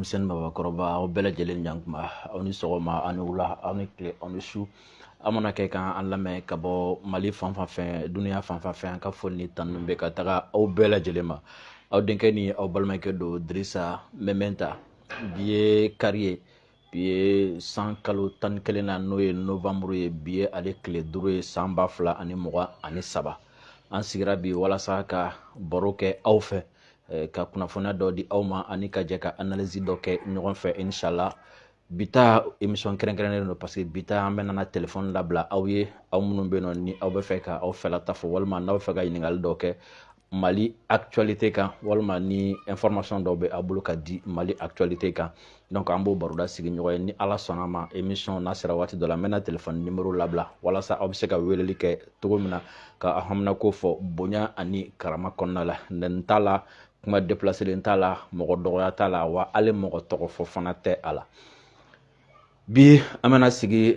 Denmisɛnnin, babakɔrɔba, aw bɛɛ lajɛlen ɲankuma, aw ni sɔgɔma, aw ni wula, aw ni tile, aw ni su. Aw mana kɛ kan an lamɛn ka bɔ Mali fan fan fɛ, duniya fan fan fɛ, an ka foli ni tanu bɛ ka taga aw bɛɛ lajɛlen ma. Aw denkɛ ni aw balimakɛ don, Dirisa Mɛmɛnta. Bi ye kari ye, bi ye san kalo 11 na, n'o ye novanburu ye. Bi ye ale tile 5 ye, san 2023. An sigira bi walasa ka baro kɛ aw fɛ, ka kunnafoniya dɔ di aw ma ani ka jɛ ka analyse dɔ kɛ ɲɔgɔn fɛ, inshallah. Bi ta émission kɛrɛnkɛrɛnnen don, parce que bi ta an bɛ nana téléphone labila aw ye, aw minnu bɛ yen nɔ, ni aw bɛ fɛ ka aw fɛla ta fɔ, walima n'aw bɛ fɛ ka ɲininkali dɔ kɛ Mali actualité kan, walima ni information dɔw bɛ aw bolo ka di Mali actualité kan. Donc an b'o baroda sigi ɲɔgɔn ye. Ni Ala sɔnna ma, émission n'a sera waati dɔ la, n bɛna téléphone numéro labila walasa aw bɛ se ka weleli kɛ cogo min na ka aw haminako fɔ bonya ani karama kɔnɔna la. Nɛni t'a la, kuma déplacelen t'a la, mɔgɔ dɔgɔya t'a la, wa hali mɔgɔ tɔgɔ fɔ fana tɛ a la. Bi an bɛna sigi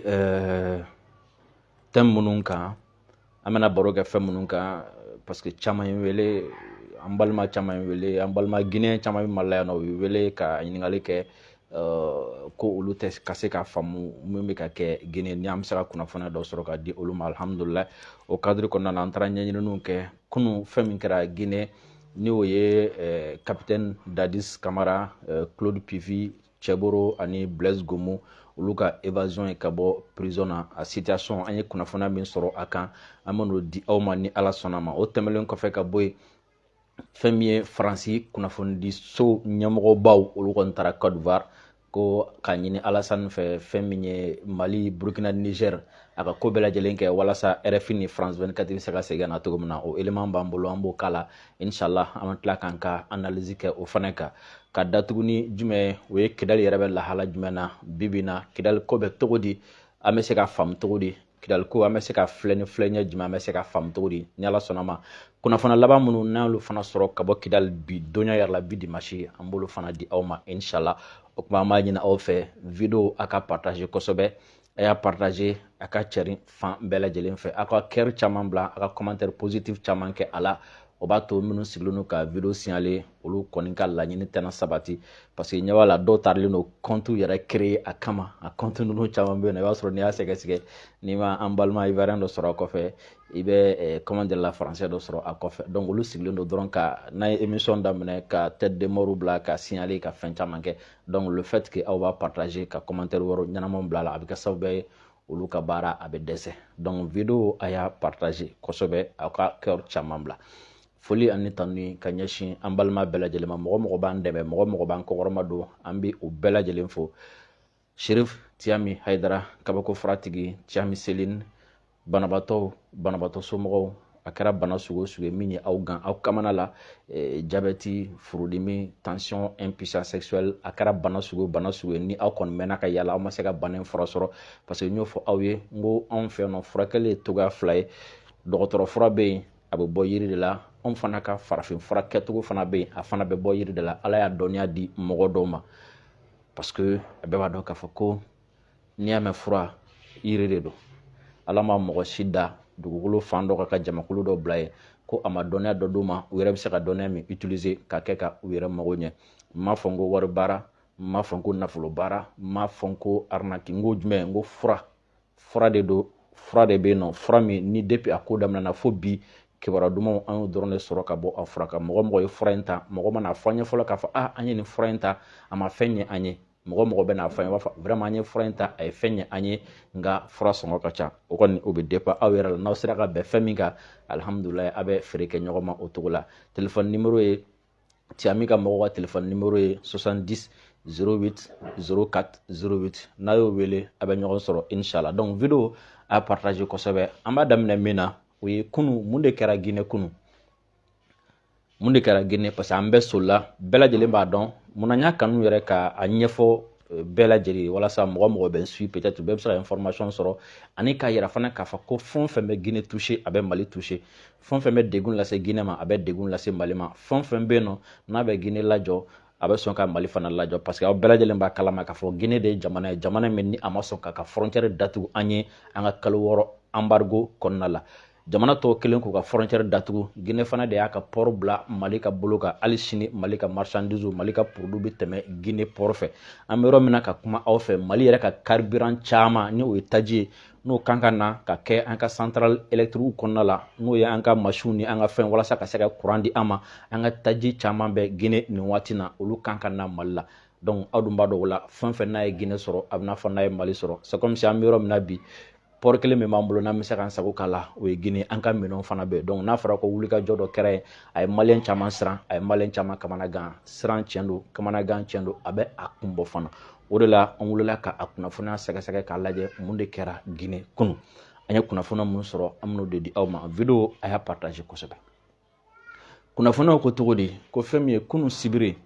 thème minnu kan, an bɛna baro kɛ fɛn minnu kan, parce que caman ye wele, an balima caman ye wele, an balima Guinéen caman bɛ Mali la yan nɔ, u ye wele ka ɲininkali kɛ ko olu tɛ ka se k'a faamu min bɛ ka kɛ Guinée, ni an bɛ se ka kunnafoniya dɔ sɔrɔ ka di olu ma. Alhamdulilayi, o cadre kɔnɔna na, an taara ɲɛɲininiw kɛ kunun, fɛn min kɛra Guinée, ni o ye capitaine Dadis Camara, Claude Pivi Tiegboro ani Blaise Goumou, olu ka évasion ye ka bɔ prison na. A situation, an ye kunnafoniya min sɔrɔ a kan, an bɛn'o di aw ma ni Ala sɔnna ma. O tɛmɛnen kɔfɛ ka bɔ yen, fɛn min ye Faransi kunnafonidiso ɲɛmɔgɔbaw, olu kɔni taara Côte d'Ivoire ko k'a ɲini Alassane fɛ, fɛn min ye Mali, Burkina, Niger, a ka ko bɛɛ lajɛlen kɛ walasa RFI ni France 24 bɛ se ka segin ka na cogo min na. O élément b'an bolo, an b'o k'a la, inshallah. An bɛ tila k'an ka analyse kɛ o fana kan. Ka datugu ni jumɛn? O ye Kidali yɛrɛ bɛ lahala jumɛn na bi bi in na? Kidali ko bɛ cogo di? An bɛ se ka faamu cogo di Kidali ko? An bɛ se ka filɛ ni filɛ ɲɛ jumɛn? An bɛ se ka faamu cogo di? Ni Ala sɔnna ma, kunnafoniya laban minnu n'an y'olu fana sɔrɔ ka bɔ Kidali bi donya yɛrɛ la, bi dimanche, an b'olu fana di aw ma, inshallah. O tuma, an b'a ɲini aw fɛ, vidéo a ka partager kosɛbɛ, a y'a partager, a ka cɛrin fan bɛɛ lajɛlen fɛ, a ka cœur caman bila, a ka commentaire positif caman kɛ a la. O b'a to minnu sigilen don ka vidéo signaler, olu kɔni ka laɲini tɛna sabati, parce que ɲɛ b'a la, dɔw taaralen don compte yɛrɛ créer a kama. A compte ninnu caman bɛ yen nɔ, i b'a sɔrɔ n'i y'a sɛgɛsɛgɛ, n'i ma an balima ivoirien dɔ sɔrɔ a kɔfɛ, i bɛ comment dire la, français dɔ sɔrɔ a kɔfɛ. Donc olu sigilen don dɔrɔn ka n'a ye émission daminɛ, ka tête de mort bila, ka signaler, ka fɛn caman kɛ. Donc le fait que aw b'a partager, ka commentaire wɛrɛ ɲɛnamaw bila a la, a bɛ kɛ sababu ye olu ka baara a bɛ dɛsɛ. Donc vidéo a y'a partager kosɛbɛ, aw ka cœur caman bila. Foli ani tanu ka ɲɛsin an balima bɛɛ lajɛlen ma, mɔgɔ mɔgɔ b'an dɛmɛ, mɔgɔ mɔgɔ b'an kɔkɔrɔma don, an bɛ o bɛɛ lajɛlen fo. Sherif Tiami Hayidara, kabako furatigi Tiami Seline, banabaatɔw, banabaatɔ somɔgɔw, a kɛra bana sugu o sugu ye min ye aw gan aw kamana la, diabète, furudimi, tension, impuissance sexuelle, a kɛra bana sugu o bana sugu ye, ni aw kɔni mɛnna ka yala, aw ma se ka bana in fura sɔrɔ, parce que n y'o fɔ aw ye, n ko anw fɛ yan nɔ, furakɛli ye togoya fila ye. Dɔgɔtɔrɔ fura bɛ yen, a bɛ bɔ yiri de la. Anw fana ka farafin fura kɛcogo fana bɛ yen, a fana bɛ bɔ yiri de la. Ala y'a dɔnniya di mɔgɔ dɔw ma, parce que a bɛɛ b'a dɔn k'a fɔ ko n'i y'a mɛn fura, yiri de don. Ala ma mɔgɔ si da dugukolo fan dɔ ka jamakulu dɔ bila yen ko a ma dɔnniya dɔ d'u ma, u yɛrɛ bɛ se ka dɔnniya min utiliser ka kɛ ka u yɛrɛ mago ɲɛ. N m'a fɔ n ko wari baara, n m'a fɔ n ko nafolo baara, n m'a fɔ n ko arnaque. N ko jumɛn? N ko fura, fura de don, fura de bɛ yen nɔ, fura min ni depuis a ko daminɛna fo bi, kibaruya dumanw an y'o dɔrɔn de sɔrɔ ka bɔ a fura kan. Mɔgɔ mɔgɔ ye fura in ta, mɔgɔ mana fɔ an ye fɔlɔ k'a fɔ ah, an ye nin fura in ta, a ma fɛn ɲɛ an ye. Mɔgɔ mɔgɔ bɛ n'a fɔ an ye, u b'a fɔ vraiment, an ye fura in ta, a ye fɛn ɲɛ an ye, nka fura sɔngɔ ka ca. O kɔni, o bɛ dépend aw yɛrɛ la. N'aw sera ka bɛn fɛn min kan, alihamudulilayi, a bɛ feere kɛ ɲɔgɔn ma o cogo la. Téléphone numéro ye, Tiami ka mɔgɔw ka téléphone numéro ye 70 08 04 08. N'a y'o wele, a bɛ ɲɔgɔn sɔrɔ, inshallah. Donc vidéo a partager kosɛbɛ. An b'a daminɛ min na, o ye kunu, mun de kɛra Guinée kunu? Mun de kɛra Guinée? Parce que an bɛɛ solila, bɛɛ lajɛlen b'a dɔn. Munna n y'a kanu yɛrɛ ka a ɲɛfɔ bɛɛ lajɛlen, walasa mɔgɔ mɔgɔ bɛ n suit, peut-être bɛɛ bɛ se ka information sɔrɔ, ani k'a yira fana k'a fɔ ko fɛn o fɛn bɛ Guinée toucher, a bɛ Mali toucher. Fɛn o fɛn bɛ degun lase Guinée ma, a bɛ degun lase Mali ma. Fɛn o fɛn bɛ yen nɔ n'a bɛ Guinée lajɔ, a bɛ sɔn ka Mali fana lajɔ, parce que aw bɛɛ lajɛlen b'a kalama k'a fɔ Guinée de ye jamana ye, jamana min ni a ma sɔn k'a ka frontière datugu an ye, an ka kalo 6 embargo kɔnɔna la. Jamana tɔw kelen k'u ka frontière datugu, Guinée fana de y'a ka port bila Mali ka bolo kan. Hali sini Mali ka marchandise, Mali ka produit bɛ tɛmɛ Guinée port fɛ. An bɛ yɔrɔ min na ka kuma aw fɛ, Mali yɛrɛ ka carburant caman, ni o ye taji ye, n'o kan ka na ka kɛ an ka centrale électrique kɔnɔna la, n'o ye an ka machine ni an ka fɛn walasa ka se ka courant di an ma, an ka taji caman bɛ Guinée nin waati na, olu kan ka na Mali la. Donc aw dun b'a dɔn o la, fɛn fɛn n'a ye Guinée sɔrɔ, a bɛ n'a fɔ n'a ye Mali sɔrɔ. C'est comme si an bɛ yɔrɔ min na bi, port kelen min b'an bolo n'an bɛ se k'an sago k'a la, o ye Guinée. An ka minɛnw fana bɛ yen. Donc n'a fɔra ko wulikajɔ dɔ kɛra yen, a ye Malien caman siran, a ye Malien caman kamanagan. Siran tiɲɛ don, kamanagan tiɲɛ don, a bɛ a kun bɔ fana. O de la an wulila ka a kunnafoniya sɛgɛsɛgɛ k'a lajɛ mun de kɛra Guinée kunun. An ye kunnafoniya mun sɔrɔ, an bɛn'o de di aw ma. Vidéo, a y'a partage kosɛbɛ. Kunnafoniyaw ko cogo di? Ko fɛn min ye kunun sibiri,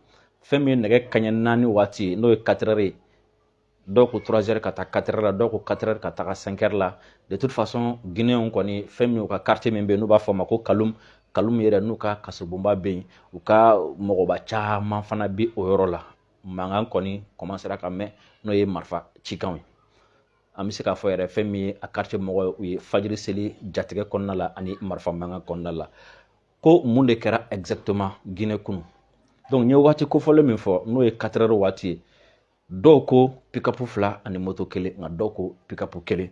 fɛn min ye nɛgɛ kaɲɛ 4 waati ye, n'o ye 4 heures ye, dɔw ko 3 heures ka taa 4 heures la, dɔw ko 4 heures ka taga 5 heures la. De toute façon, Guinéenw kɔni, fɛn min u ka quartier min bɛ yen n'u b'a fɔ a ma ko Kalum, Kalum yɛrɛ n'u ka kasobonba bɛ yen, u ka mɔgɔba caman fana bɛ o yɔrɔ la. Mankan kɔni commencera ka mɛn, n'o ye marifa cikanw ye. An bɛ se k'a fɔ yɛrɛ, fɛn min ye a quartier mɔgɔ ye, u ye fajiri seli jatigɛ kɔnɔna la ani marifa mankan kɔnɔna la. Ko mun de kɛra exactement Guinée kunu? Donc n ye waati kofɔlen min fɔ, n'o ye 4 heures waati ye, dɔw ko pick-up fila ani moto kelen, nka dɔw ko pick-up kelen,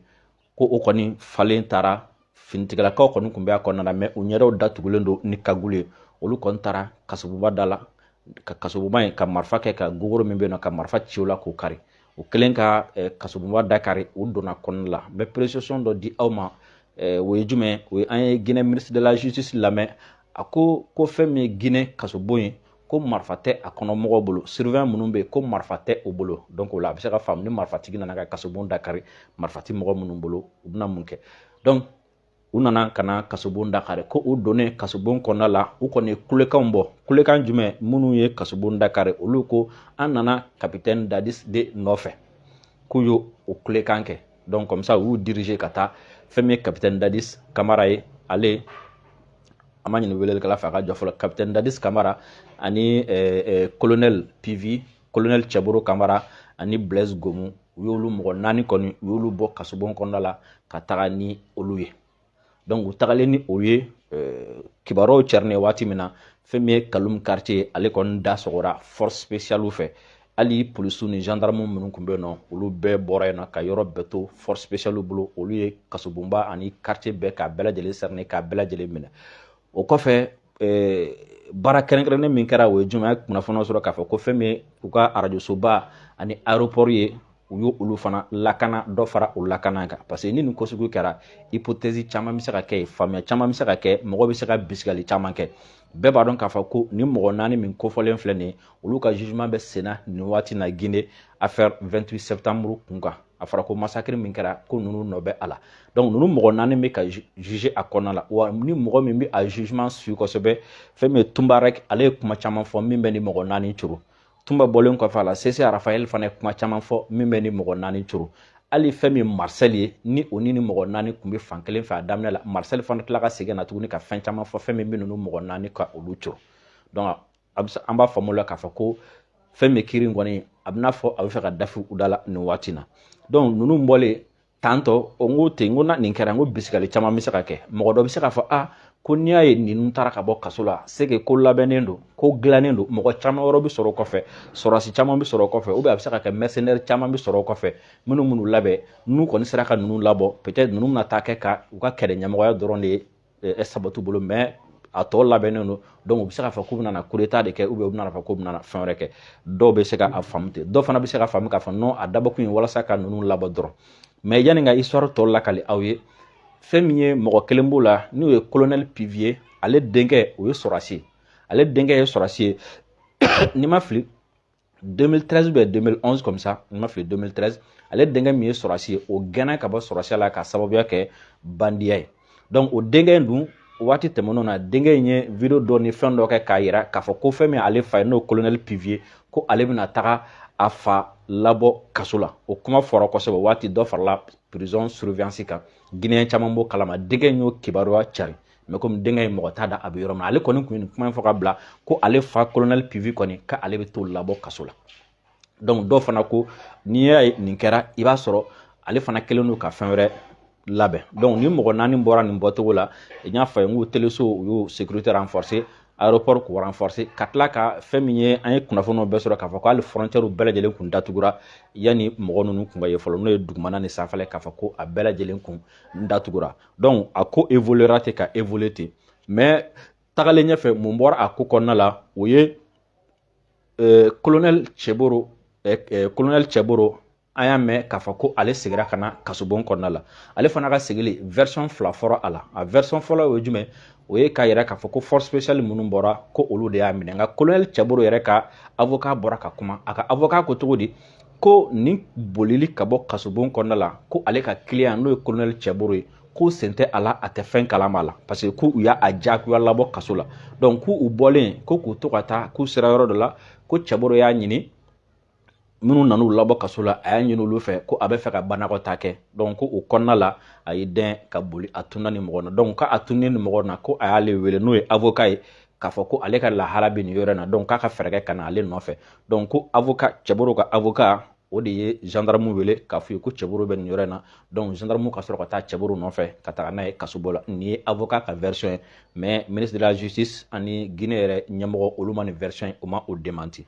ko o kɔni falen taara. Finitigilakaw kɔni tun bɛ a kɔnɔna na, mais u ɲɛdaw datugulen don ni cagoule ye. Olu kɔni taara kasoboba da la, ka kasoboba in ka marifa kɛ ka gogoro min bɛ yen nɔ, ka marifa ci o la k'o kari. O kelen ka kasoboba da kari, u donna kɔnɔna la. N bɛ précision dɔ di aw ma, o ye jumɛn? O ye an ye Guinée ministre de la justice lamɛn, a ko ko fɛn min ye Guinée kasobon ye, ko marifa tɛ a kɔnɔ mɔgɔw bolo, surveillant minnu bɛ yen, ko marifa tɛ o bolo. Donc o la, a bɛ se ka faamu, ni marifatigi nana ka kasobon da kari, marifa ti mɔgɔ minnu bolo, u bɛna mun kɛ? Donc u nana ka na kasobon da kari. Ko u donnen kasobon kɔnɔna la, u kɔni ye kulekanw bɔ. Kulekan jumɛn? Minnu ye kasobon da kari, olu ko an nana capitaine Dadis de nɔfɛ, k'u y'o o kulekan kɛ. Donc comme ça u y'u diriger ka taa fɛn min ye capitaine Dadis Kamara ye. Ale, an b'a ɲini welelikɛla fɛ a ka jɔ fɔlɔ. Capitaine Dadis Kamara ani colonel Pivi, colonel Cɛboro Kamara ani Blaise Gomu, u y'olu mɔgɔ naani kɔni, u y'olu bɔ kasobon kɔnɔna la ka taga ni olu ye. Donc u tagalen ni o ye, kibaruyaw cɛrinen waati min na, fɛn min ye Kalum quartier, ale kɔni da sɔgɔra force spéciale fɛ. Hali polisiw ni gendarme minnu tun bɛ yen nɔ, olu bɛɛ bɔra yen nɔ ka yɔrɔ bɛɛ to force spéciale bolo. Olu ye kasobonba ani quartier bɛɛ k'a bɛɛ lajɛlen cerner, k'a bɛɛ lajɛlen minɛ. O kɔfɛ, baara kɛrɛnkɛrɛnnen min kɛra, o ye jumɛn ye? Kunnafoniya sɔrɔ k'a fɔ ko fɛn min ye u ka arajosoba ani aéroport ye, u y'o olu fana lakana, dɔ fara o lakana kan, parce que ni nin ko sugu kɛra, hypothèse caman bɛ se ka kɛ yen, faamuya caman bɛ se ka kɛ, mɔgɔ bɛ se ka bisigali caman kɛ. Bɛɛ b'a dɔn k'a fɔ ko ni mɔgɔ naani min kofɔlen filɛ nin ye, olu ka jugement bɛ senna nin waati na Guinée, affaire 28 septembre kun kan. A fɔra ko massacre min kɛra, ko ninnu nɔ bɛ a la. Donc ninnu mɔgɔ naani bɛ ka juger a kɔnɔna la. Wa ni mɔgɔ min bɛ a jugement suit kosɛbɛ, fɛn min ye Tumba Rek, ale ye kuma caman fɔ min bɛ ni mɔgɔ naani coro. Tumba bɔlen kɔfɛ a la, CC Raphaël fana ye kuma caman fɔ min bɛ ni mɔgɔ naani coro. Hali fɛn min Marcel ye, ni o ni ni mɔgɔ naani tun bɛ fan kelen fɛ a daminɛ la, Marcel fana tila ka segin na tuguni ka fɛn caman fɔ, fɛn min bɛ ninnu mɔgɔ naani ka olu coro. Donc an b'a faamu la k'a fɔ ko fɛn min kiiri kɔni, a bɛ n'a fɔ a bɛ fɛ ka dafi u da la nin waati na. Donc ninnu bɔlen tantɔ o, n ko ten, n ko na nin kɛra, n ko bisigali caman bɛ se ka kɛ. Mɔgɔ dɔ bɛ se k'a fɔ a ko n'i y'a ye ninnu taara ka bɔ kaso la, c'est que ko labɛnnen don, ko dilannen don, mɔgɔ caman wɛrɛ bɛ sɔrɔ o kɔfɛ, sɔrɔdasi caman bɛ sɔrɔ o kɔfɛ, ou bien a bɛ se ka kɛ mercenaire caman bɛ sɔrɔ o kɔfɛ, minnu labɛn, n'u kɔni sera ka ninnu labɔ, peut-être ninnu bɛna taa kɛ ka u ka kɛlɛ ɲɛmɔgɔya dɔrɔn de ye sabati bolo, mais a tɔ labɛnnen don. Donc u bɛ se k'a fɔ k'u bɛna coup d'état de kɛ, ou bien u bɛna fɔ k'u bɛna fɛn wɛrɛ kɛ. Dɔw bɛ se ka a faamu ten, dɔw fana bɛ se ka faamu k'a fɔ non, a dabɔkun ye walasa ka ninnu labɔ dɔrɔn. Mais yanni ka histoire tɔ lakali aw ye, fɛn min ye mɔgɔ kelen b'o la, n'o ye colonel Pivier, ale denkɛ o ye sɔrɔdasi ye, ale denkɛ ye sɔrɔdasi ye. N'i ma fili, 2013 ou 2011 comme ça, n'i ma fili 2013, ale denkɛ min ye sɔrɔdasi ye, o gɛnna ka bɔ sɔrɔdasiya la ka sababuya kɛ bandiya ye. Donc o denkɛ in dun, waati tɛmɛnenw na, denkɛ in ye vidéo dɔ ni fɛn dɔ kɛ k'a yira k'a fɔ ko fɛn min ale fa ye, n'o colonel Pivier, ko ale bɛna taga a fa labɔ kaso la. O kuma fɔra kosɛbɛ. Waati dɔ farala prison surveillance kan, Guinéen caman b'o kalama. Denkɛ in y'o kibaruya cari, mais komi denkɛ ye mɔgɔ t'a da a bɛ yɔrɔ min na, ale kɔni tun ye nin kuma in fɔ ka bila ko ale fa colonel Pivi kɔni, k'ale bɛ t'o labɔ kaso la. Donc dɔw fana ko n'i y'a ye nin kɛra, i b'a sɔrɔ ale fana kɛlen don ka fɛn wɛrɛ labɛn. Donc ni mɔgɔ naani bɔra nin bɔcogo la, n y'a fɔ a ye n ko teleso u y'o sécurité renforcer, aéroport k'o renforcer, ka tila ka fɛn min ye, an ye kunnafoniw bɛɛ sɔrɔ k'a fɔ ko hali frontière bɛɛ lajɛlen kun datugura yanni mɔgɔ ninnu kun ka ye fɔlɔ, n'o ye dugumana ni sanfɛla, k'a fɔ ko a bɛɛ lajɛlen kun datugura. Donc a ko évoluera ten ka évoluer ten. Mais tagalen ɲɛfɛ, mun bɔra a ko kɔnɔna la? O ye colonel Tiegboro. Colonel Tiegboro, an y'a mɛn k'a fɔ ko ale seginna ka na kasobon kɔnɔna la. Ale fana ka segili, version fila fɔra a la. A version fɔlɔ o ye jumɛn? O ye k'a yira k'a fɔ ko force spéciale minnu bɔra, ko olu de y'a minɛ. Nka colonel Tiegboro yɛrɛ ka avocat bɔra ka kuma. A ka avocat ko cogo di? Ko nin bolili ka bɔ kasobon kɔnɔna la, ko ale ka client, n'o ye colonel Tiegboro ye, ko sen tɛ a la, a tɛ fɛn kalama a la, parce que k'u y'a diyagoya labɔ kaso la. Donc k'u u bɔlen ko k'u to ka taa, k'u sera yɔrɔ dɔ la, ko Tiegboro y'a ɲini, minnu nan'u labɔ kaso la, a y'a ɲini olu fɛ ko a bɛ fɛ ka banakɔta kɛ. Donc ko o kɔnɔna la, a y'i dɛn ka boli, a tunna ni mɔgɔ na. Donc k'a tunnen ni mɔgɔ na, ko a y'ale wele, n'o ye avocat ye, k'a fɔ ko ale ka lahala bɛ nin yɔrɔ in na, donc k'a ka fɛɛrɛ kɛ ka na ale nɔfɛ. Donc ko avocat, Tiegboro ka avocat, o de ye gendarme wele k'a fɔ ye ko Tiegboro bɛ nin yɔrɔ in na. Donc gendarme ka sɔrɔ ka taa Tiegboro nɔfɛ ka taga n'a ye kasobon la. Nin ye avocat ka version ye, mais ministre de la Justice ani Guinée yɛrɛ ɲɛmɔgɔ, olu ma nin version ye, o ma o démenti.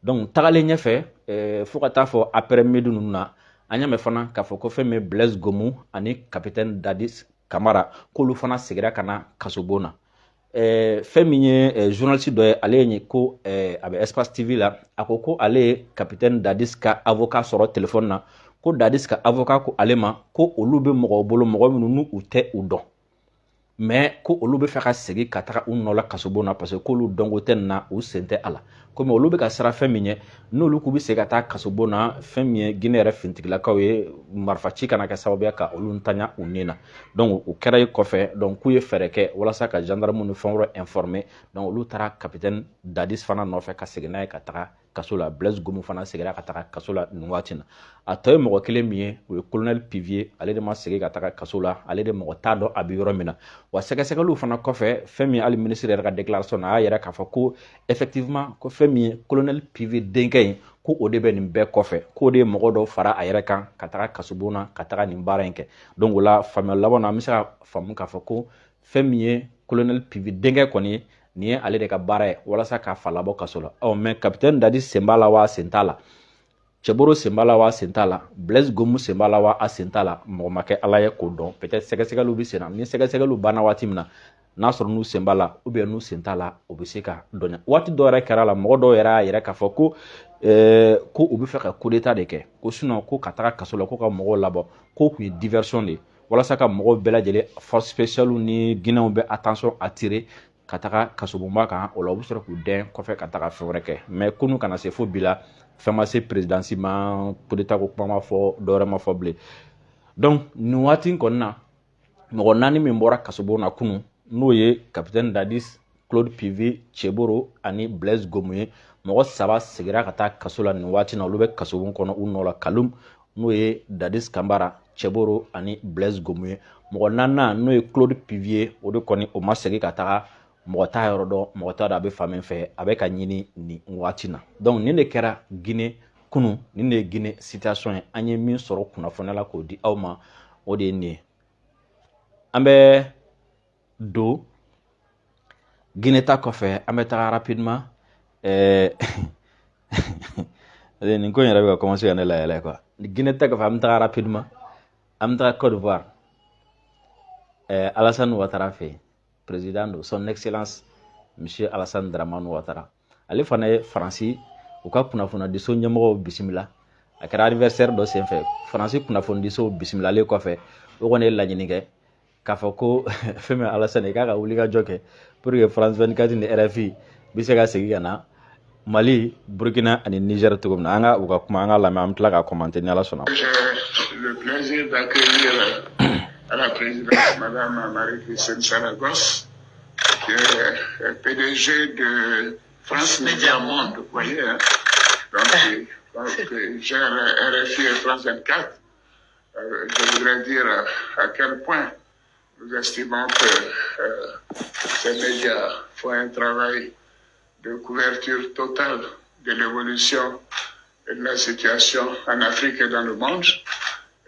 Donc tagalen ɲɛfɛ, fo ka taa fɔ après midi ninnu na, an y'a mɛn fana k'a fɔ ko fɛn min Blaise Gomu ani capitaine Dadis Camara, k'olu fana seginna ka na kasobon na. Fɛn min ye journaliste dɔ ye, ale ye ko a bɛ Espace TV la, a ko ko ale ye capitaine Dadis ka avocat sɔrɔ téléphone na, ko Dadis ka avocat ko ale ma ko olu bɛ mɔgɔw bolo, mɔgɔ minnu n'u u tɛ u dɔn, mais ko olu bɛ fɛ ka segin ka taga u nɔ la kasobon na, parce que k'olu dɔnko tɛ nin na, u sen tɛ a la. Komi olu bɛ ka siran fɛn min ɲɛ, n'olu k'u bɛ segin ka taa kasobon na, fɛn min ye Guinée yɛrɛ finitigilakaw ye, marifaci kana kɛ sababu ye ka olu ntanya u ni na. Donc o kɛra kɔfɛ, donc k'u ye fɛɛrɛ kɛ walasa ka gendarme ni fɛn wɛrɛ informer. Donc olu taara capitaine Dadis fana nɔfɛ ka segin n'a ye ka taga kaso la. Blaise Gomu fana seginna ka taga kaso la nin waati na. A tɔ ye mɔgɔ kelen min ye, o ye colonel Pivier. Ale de ma segin ka taga kaso la, ale de mɔgɔ t'a dɔn a bɛ yɔrɔ min na. Wa sɛgɛsɛgɛliw fana kɔfɛ, fɛn min hali ministre yɛrɛ ka déclaration na, a y'a yira k'a fɔ ko effectivement, ko fɛn min ye colonel Pivier denkɛ ye, ko o de bɛ nin bɛɛ kɔfɛ, k'o de ye mɔgɔ dɔw fara a yɛrɛ kan ka taga kasobon na ka taga nin baara in kɛ. Donc o la, faamuya laban na, an bɛ se ka faamu k'a fɔ ko fɛn min ye colonel Pivier denkɛ kɔni ye, nin ye ale de ka baara ye walasa k'a fa labɔ kaso la. Ɔ mais capitaine Dadis sen b'a la wa sen t'a la, Tiegboro sen b'a la wa sen t'a la, Blaise Gomu sen b'a la wa a sen t'a la, mɔgɔ ma kɛ ala ye k'o dɔn. Peut-être sɛgɛsɛgɛliw bɛ sen na. Ni sɛgɛsɛgɛliw banna waati min na, n'a sɔrɔ n'u sen b'a la ou bien n'u sen t'a la, o bɛ se ka dɔnya. Waati dɔw yɛrɛ kɛra la, mɔgɔ dɔw yɛrɛ y'a yɛrɛ k'a fɔ ko u bɛ fɛ ka coup d'état de kɛ, ko sinon ko ka taga kaso la ko ka mɔgɔw labɔ, k'o tun ye diversion de ye walasa ka mɔgɔw bɛɛ lajɛlen, force spéciale ni Guinéenw bɛ attention attirer ka taga kasobonba kan. O la, u bɛ sɔrɔ k'u dɛn kɔfɛ ka taga fɛn wɛrɛ kɛ. Mais kunu kana se fo bi la, fɛn ma se présidence ma, coup d'état ko kuma ma fɔ, dɔwɛrɛ ma fɔ bilen. Donc nin waati in kɔni na, mɔgɔ naani min bɔra kasobon na kunun, n'o ye capitaine Dadis, Claude Pivi, Tiegboro ani Blaise Gomu ye, mɔgɔ saba seginna ka taa kaso la nin waati na, olu bɛ kasobon kɔnɔ u nɔ la kalum, n'o ye Dadis Camara, Tiegboro ani Blaise Gomu ye. Mɔgɔ naaninan, n'o ye Claude Pivi, o de kɔni o ma segin ka taga, mɔgɔ t'a yɔrɔ dɔn, mɔgɔ t'a dɔn a bɛ fan min fɛ, a bɛ ka ɲini nin waati na. Donc nin de kɛra Guinée kunun, nin de ye Guinée situation ye. An ye min sɔrɔ kunnafoniya la k'o di aw ma, o de ye nin ye. An bɛ don Guinée ta kɔfɛ, an bɛ taga rapidement. Nin ko in yɛrɛ bɛ ka commencer ka ne layɛlɛ quoi. Guinée ta kɔfɛ, an bɛ taga rapidement, an bɛ taga Côte d'Ivoire, Alassane Ouattara fɛ yen, président don, Son Excellence Monsieur Alassane Dramane Ouattara. Ale fana ye Faransi u ka kunnafonidiso ɲɛmɔgɔw bisimila. A kɛra anniversaire dɔ senfɛ. Faransi kunnafonidisow bisimilalen kɔfɛ, o kɔni ye laɲini kɛ k'a fɔ ko fɛn min Alassane k'a ka wulikajɔ kɛ pour que France 24 ni RFI bɛ se ka segin ka na Mali, Burkina ani Niger cogo min na. An ka u ka kuma, an ka lamɛn, an bɛ tila ka commenter ni Ala sɔnna. J'ai le plaisir d'accueillir à la présidence Madame Marie-Christine Saragosse, qui est PDG de France Média Monde, vous voyez, hein? Donc, qui gère RFI et France 24. Je voudrais dire à quel point nous estimons que ces médias font un travail de couverture totale de l'évolution et de la situation en Afrique et dans le monde.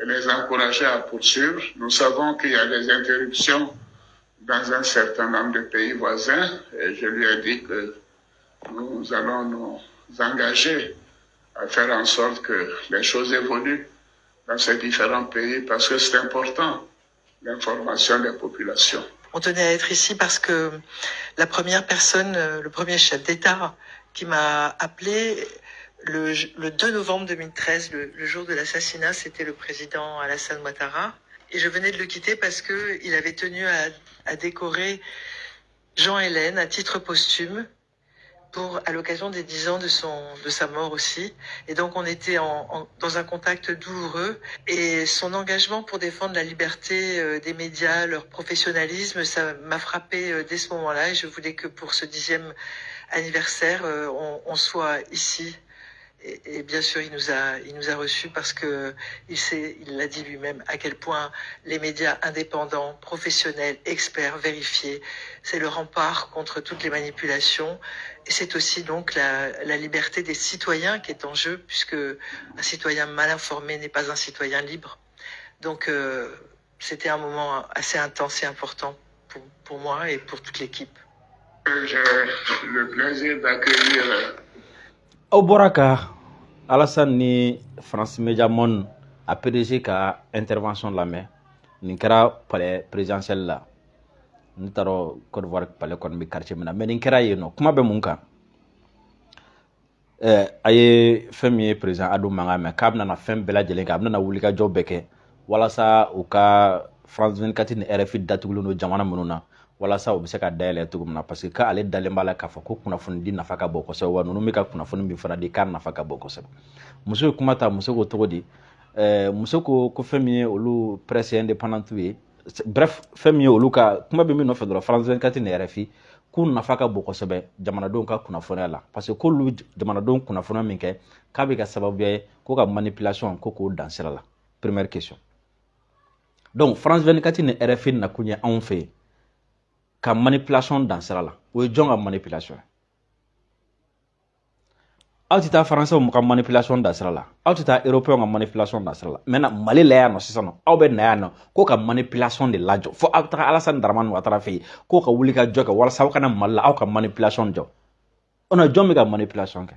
Et les encourager à poursuivre. Nous savons qu'il y a des interruptions dans un certain nombre de pays voisins et je lui ai dit que nous allons nous engager à faire en sorte que les choses évoluent dans ces différents pays parce que c'est important, l'information des populations. On tenait à être ici parce que la première personne, le premier chef d'État qui m'a appelé le 2 novembre 2013, le jour de l'assassinat, c'était le président Alassane Ouattara. Et je venais de le quitter parce que il avait tenu à décorer Jean Hélène à titre posthume à l'occasion des 10 ans de sa mort aussi. Et donc on était dans un contact douloureux et son engagement pour défendre la liberté des médias, leur professionnalisme, ça m'a frappé dès ce moment-là et je voulais que pour ce 10e anniversaire, on soit ici. Et bien sûr, il nous a reçus parce que il sait, il l'a dit lui-même, à quel point les médias indépendants, professionnels, experts, vérifiés, c'est le rempart contre toutes les manipulations. Et c'est aussi donc la liberté des citoyens qui est en jeu, puisque un citoyen mal informé n'est pas un citoyen libre. Donc, c'était un moment assez intense et important pour moi et pour toute l'équipe. J'ai le plaisir d'accueillir Aw bɔra ka Alassane ni France Media Monde a PDG ka intervention lamɛn. Nin kɛra palais présidentiel la. N t'a dɔn Côte d'Ivoire palais kɔni bɛ quartier min na, mais nin kɛra yen nɔ. Kuma bɛ mun kan? A ye fɛn min ye, président Ado mankan mɛn k'a bɛna fɛn bɛɛ lajɛlen kɛ, a bɛna wulikajɔ bɛɛ kɛ walasa u ka France 24 ni RFI datugulen don jamana minnu na, walasa u bɛ se ka dayɛlɛ cogo min na, parce que k'ale dalen b'a la k'a fɔ ko kunnafoni di nafa ka bon kosɛbɛ, wa ninnu bɛ ka kunnafoni min fana di, k'a nafa ka bon kosɛbɛ. Muso ye kuma ta. Muso ko cogo di? Muso ko ko fɛn min ye olu presse indépendante ye, bref, fɛn min ye olu ka kuma bɛ min nɔfɛ dɔrɔn, France 24 ni RFI, k'u nafa ka bon kosɛbɛ jamanadenw ka kunnafoniya la, parce que k'olu jamanadenw kunnafoniya min kɛ, k'a bɛ kɛ sababuya ye ko ka manipulation ko k'o dan sira la. Première question: donc France 24 ni RFI nakun ye anw fɛ yen ka manipulation dan sira la, o ye jɔn ka manipulation ye? Aw tɛ taa Faransɛw ka manipulation dan sira la, aw tɛ taa Européens ka manipulation dan sira la. Maintenant, Mali la yan nɔ sisan nɔ, aw bɛ na yan nɔ ko ka manipulation de lajɔ, fo aw bɛ taga Alassane Dramane Ouattara fɛ yen k'o ka wuli ka jɔ kɛ walasa aw kana Mali la aw ka manipulation jɔ. O na, jɔn bɛ ka manipulation kɛ?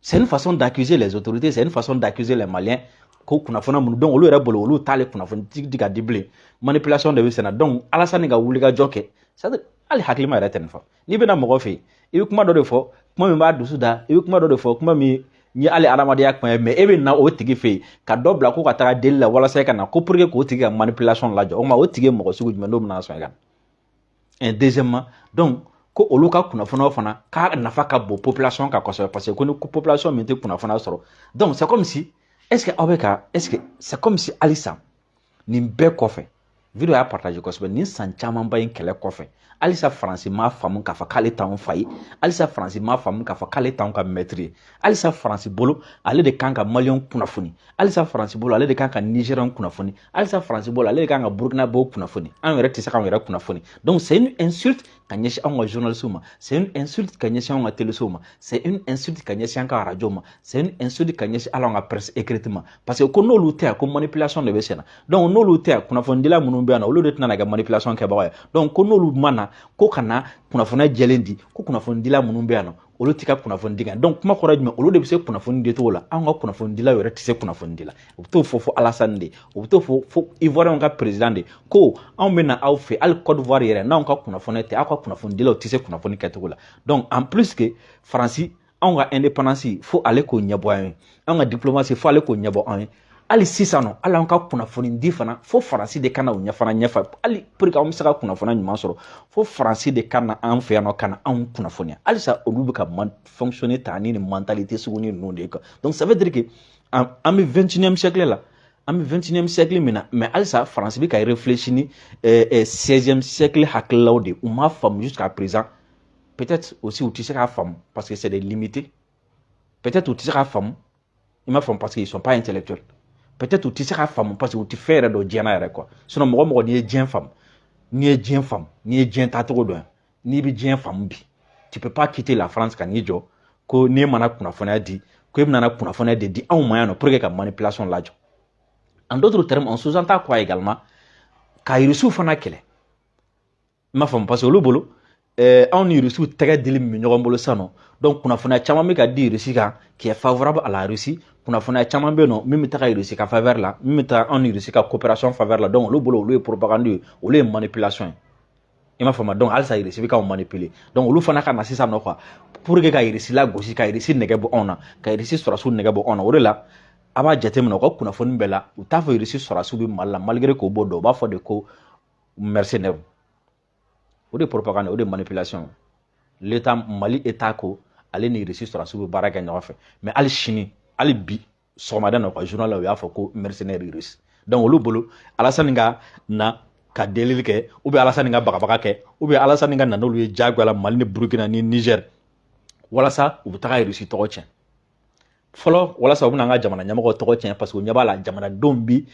C'est une façon d'accuser les autorités, c'est une façon d'accuser les Maliens ko kunnafoniya minnu, donc olu yɛrɛ bolo, olu t'ale kunnafoni di ka di bilen, manipulation de bɛ sen na. Donc Alassane ka wuli ka jɔ kɛ, c'est à dire hali hakilima yɛrɛ tɛ nin fɔ. N'i bɛna mɔgɔ fɛ yen, i bɛ kuma dɔ de fɔ, kuma min b'a dusu da, i bɛ kuma dɔ de fɔ, kuma min ye hali adamadenya kuma ye. Mais e bɛ na o tigi fɛ yen ka dɔ bila ko ka taga deli la walasa e ka na ko pour que k'o tigi ka manipulation lajɔ. O tuma, o tigi ye mɔgɔ sugu jumɛn n'o bɛna sɔn i ka na? Et deuxièmement, donc ko olu ka kunnafoniyaw fana k'a nafa ka bon population kan kosɛbɛ, parce que ko ni population min tɛ kunnafoniya sɔrɔ, donc c'est comme si, est ce que aw bɛ ka, est ce que c'est comme si halisa nin bɛɛ kɔfɛ, vidéo y'a partage kosɛbɛ, nin san camanba in kɛlɛ kɔfɛ, halisa Faransi m'a faamu k'a fɔ k'ale t'anw fa ye, halisa Faransi m'a faamu k'a fɔ k'ale t'anw ka maître ye, halisa Faransi bolo ale de kan ka Maliyɛnw kunnafoni, halisa Faransi bolo ale de kan ka Nigérien kunnafoni, halisa Faransi bolo ale de kan ka Burkinabɛw kunnafoni, anw yɛrɛ tɛ se k'anw yɛrɛ kunnafoni. Donc c'est une insulte ka ɲɛsin anw ka journalistes ma, c'est une insulte ka ɲɛsin anw ka télésow ma, c'est une insulte ka ɲɛsin an ka radio ma, c'est une insulte ka ɲɛsin hali anw ka presse écrite ma, parce que ko n'olu tɛ yan, ko manipulation de bɛ sen na. Donc n'olu tɛ yan, kunnafonidila minnu bɛ yan nɔ, olu de tɛna na kɛ manipulation kɛbagaw ye. Donc ko n'olu ma na ko ka na kunnafoniya jɛlen di, ko kunnafonidila minnu bɛ yan nɔ, olu tɛ ka kunnafoni di kan. Donc kuma kɔrɔ ye jumɛn? Olu de bɛ se kunnafoni di cogo la, anw ka kunnafonidilaw yɛrɛ tɛ se kunnafoni di la. U bɛ t'o fɔ fo Alassane de, u bɛ t'o fɔ fo Ivoirien ka président de, ko anw bɛ na aw fɛ, hali Côte d'Ivoire yɛrɛ, n'anw ka kunnafoni tɛ, aw ka kunnafonidilaw tɛ se kunnafoni kɛcogo la. Donc en plus que Faransi, anw ka indépendance fo ale k'o ɲɛbɔ an ye, anw ka diplomatie fo ale k'o ɲɛbɔ an ye, hali sisan nɔ, hali an ka kunnafoni di fana, fo Faransi de ka na o ɲɛfana ɲɛfɛ, hali pour que an bɛ se ka kunnafoniya ɲuman sɔrɔ, fo Faransi de ka na an fɛ yan nɔ ka na anw kunnafoniya. Halisa olu bɛ ka fonctionner ta ni nin mentalité sugu ni ninnu de ye quoi. Donc ça veut dire que an bɛ 21e siècle la, an bɛ 21e siècle min na, mais halisa Faransi bɛ ka réfléchir ni 16e siècle hakililaw de. U m'a faamu jusqu'à présent. Peut-être aussi u tɛ se k'a faamu parce que c'est des limités. Peut-être u tɛ se k'a faamu, i m'a faamu, parce qu'ils sont pas intellectuels. Peut-être u tɛ se k'a faamu parce que u tɛ fɛn yɛrɛ dɔn diɲɛ na yɛrɛ quoi. Sinon mɔgɔ mɔgɔ n'i ye diɲɛ faamu, n'i ye diɲɛ faamu, n'i ye diɲɛ taacogo dɔn, n'i bɛ diɲɛ faamu bi, tu peux pas quitter la France ka n'i jɔ ko n'e mana kunnafoniya di, ko e bɛna kunnafoniya de di anw ma yan nɔ pour que ka manipulation lajɔ. En d'autres termes, on sous-entend quoi également? Ka Irisiw fana kɛlɛ. I m'a faamu, parce que olu bolo, anw ni Irisiw tɛgɛ dili min bɛ ɲɔgɔn bolo sisan nɔ, donc kunnafoniya caman bɛ ka di Irisi kan qui est favorable à la Russie. Kunnafoniya caman bɛ yen nɔ min bɛ taga Irisi ka faveur la, min bɛ taga anw ni Irisi ka coopération faveur la. Donc olu bolo, olu ye propagande ye, olu ye manipulation ye. I m'a faamu? Donc halisa Irisi bɛ k'anw manipuler. Donc olu fana ka na sisan nɔ quoi, pour que ka Irisi lagosi, ka Irisi nɛgɛ bɔ anw na, ka Irisi sɔrɔsiw nɛgɛ bɔ anw na. O de la a b'a jateminɛ, u ka kunnafoni bɛɛ la, u t'a fɔ Irisi sɔrɔsiw bɛ Mali la, malgré k'o b'o dɔn. U b'a fɔ de ko mercenaires. O de propagande, o de manipulation. L'état Mali, état ko ale ni Irisi sɔrɔsiw bɛ baara kɛ ɲɔgɔn fɛ, mais hali sini, hali bi sɔgɔmada na, u ka journal la, u y'a fɔ ko mercenaires russe. Donc olu bolo, Alasani ka na ka delili kɛ, ou bien Alasani ka bagabaga kɛ, ou bien Alasani ka na n'olu ye diyagoya la Mali ni Burukina ni Niger, walasa u bɛ taga Irisi tɔgɔ tiɲɛ fɔlɔ, walasa u bɛna an ka jamana ɲɛmɔgɔ tɔgɔ tiɲɛ, parce que u ɲɛ b'a la jamanadenw bi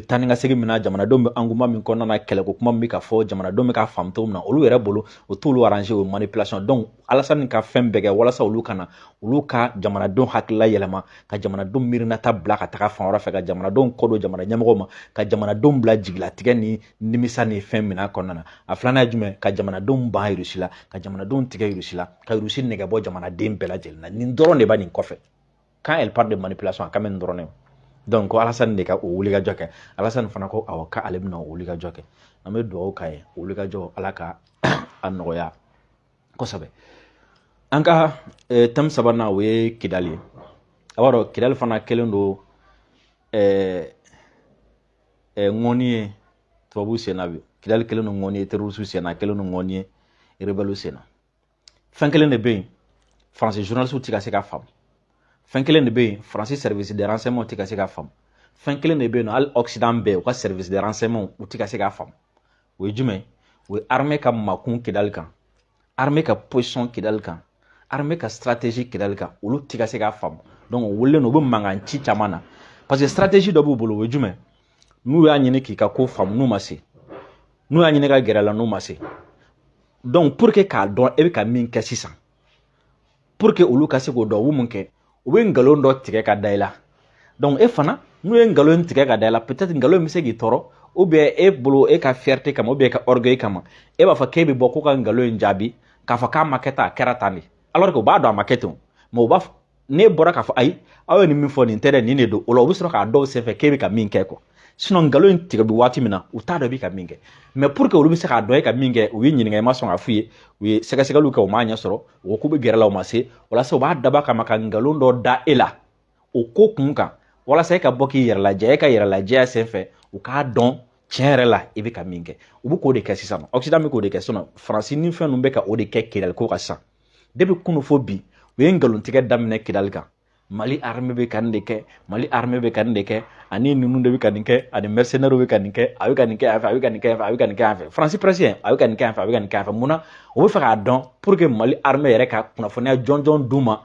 taa ni ka segin min na, jamanadenw bɛ engouement min kɔnɔna na, kɛlɛko kuma min bɛ ka fɔ, jamanadenw bɛ ka faamu cogo min na, olu yɛrɛ bolo, o t'olu arranger, o ye manipulation. Donc Alasani ka fɛn bɛɛ kɛ walasa olu kana olu ka jamanadenw hakilila yɛlɛma, ka jamanadenw miirinata bila ka taga fan wɛrɛ fɛ, ka jamanadenw kɔ don jamana ɲɛmɔgɔw ma, ka jamanadenw bila jigilatigɛ ni nimisa ni fɛn minɛ kɔnɔna na. A filanan ye jumɛn? Ka jamanadenw ban Irisi la, ka jamanadenw tigɛ Irisi la, ka Irisi nɛgɛ bɔ jamanaden bɛɛ lajɛlen na. Nin dɔrɔn de b'a nin kɔfɛ. Quand elle parle de manipulation, a kan bɛ nin dɔrɔn de. Donc ko Alasani de ka o wulikajɔ kɛ. Alasani fana ko awɔ, k'ale bɛna o wulikajɔ kɛ. An bɛ dugawu k'a ye, o wulikajɔ, Ala ka a nɔgɔya kosɛbɛ. An ka thème sabanan, o ye Kidali ye. A b'a dɔn, Kidali fana kɛlen don ŋɔni ye tubabuw sen na bi. Kidali kɛlen don ŋɔni ye terroriste sen na, kɛlen don ŋɔni ye rebelle sen na. Fɛn kelen de bɛ yen, Faransi journaliste tɛ ka se ka faamu. Fɛn kelen de bɛ yen, Faransi service de renseignement tɛ ka se ka faamu. Fɛn kelen de bɛ yen nɔ, hali Occident bɛɛ, u ka service de renseignement, u tɛ ka se k'a faamu. O ye jumɛn? O ye armée ka makun Kidali kan, armée ka position Kidali kan, armée ka stratégie Kidali kan. Olu tɛ ka se k'a faamu. Donc o wililen don, u bɛ mankan ci caman na, parce que stratégie dɔ b'u bolo. O ye jumɛn? N'u y'a ɲini k'i ka ko faamu, n'u ma se, n'u y'a ɲini ka gɛrɛ la, n'u ma se, donc pour que k'a dɔn e bɛ ka min kɛ sisan, pour que olu ka se k'o dɔn, u bɛ mun kɛ? U bɛ nkalon dɔ tigɛ ka da i la. Donc e fana, n'u ye nkalon tigɛ ka da i la, peut-être nkalon bɛ se k'i tɔɔrɔ, ou bien e bolo, e ka fierté kama, ou bien e ka orgueil kama, e b'a fɔ k'e bɛ bɔ ko ka nkalon in jaabi k'a fɔ k'a ma kɛ tan, a kɛra tan de, alors que u b'a dɔn a ma kɛ ten. Mais u b'a fɔ n'e bɔra k'a fɔ ayi, aw ye nin min fɔ, nin tɛ dɛ, nin de don, o la u bɛ sɔrɔ k'a dɔw senfɛ k'e bɛ ka min kɛ quoi. Sinon nkalon in tigɛ bɛ waati min na, u t'a dɔn i bɛ ka min kɛ. Mais pour que olu bɛ se k'a dɔn e ka min kɛ, u y'i ɲininka, i ma sɔn k'a f'u ye, u ye sɛgɛsɛgɛliw kɛ, u m'a ɲɛ sɔrɔ, u ko k'u bɛ gɛrɛ la, u ma se. Walasa u b'a dab'a kama ka nkalon dɔ da e la o ko kun kan, walasa e ka bɔ k'i yɛrɛ lajɛ, e ka yɛrɛ lajɛya senfɛ, u k'a dɔn tiɲɛ yɛrɛ la i bɛ ka min kɛ. U bɛ k'o de kɛ sisan. Occident bɛ k'o de kɛ sisan. Faransi ni fɛn ninnu bɛ ka o de kɛ Kidali ko kan sisan. Depuis kunun fo bi, u ye nkalontigɛ daminɛ Kidali kan. Mali armée bɛ ka nin de kɛ, Mali armée bɛ ka nin de kɛ, ani ninnu de bɛ ka nin kɛ, ani mercenaires bɛ ka nin kɛ, a bɛ ka nin kɛ yan fɛ, a bɛ ka nin kɛ yan fɛ, a bɛ ka nin kɛ yan fɛ. Faransi président, a bɛ ka nin kɛ yan fɛ, a bɛ ka nin kɛ yan fɛ. Munna u bɛ fɛ k'a dɔn? Pour que Mali armée yɛrɛ ka kunnafoniya jɔnjɔn d'u ma,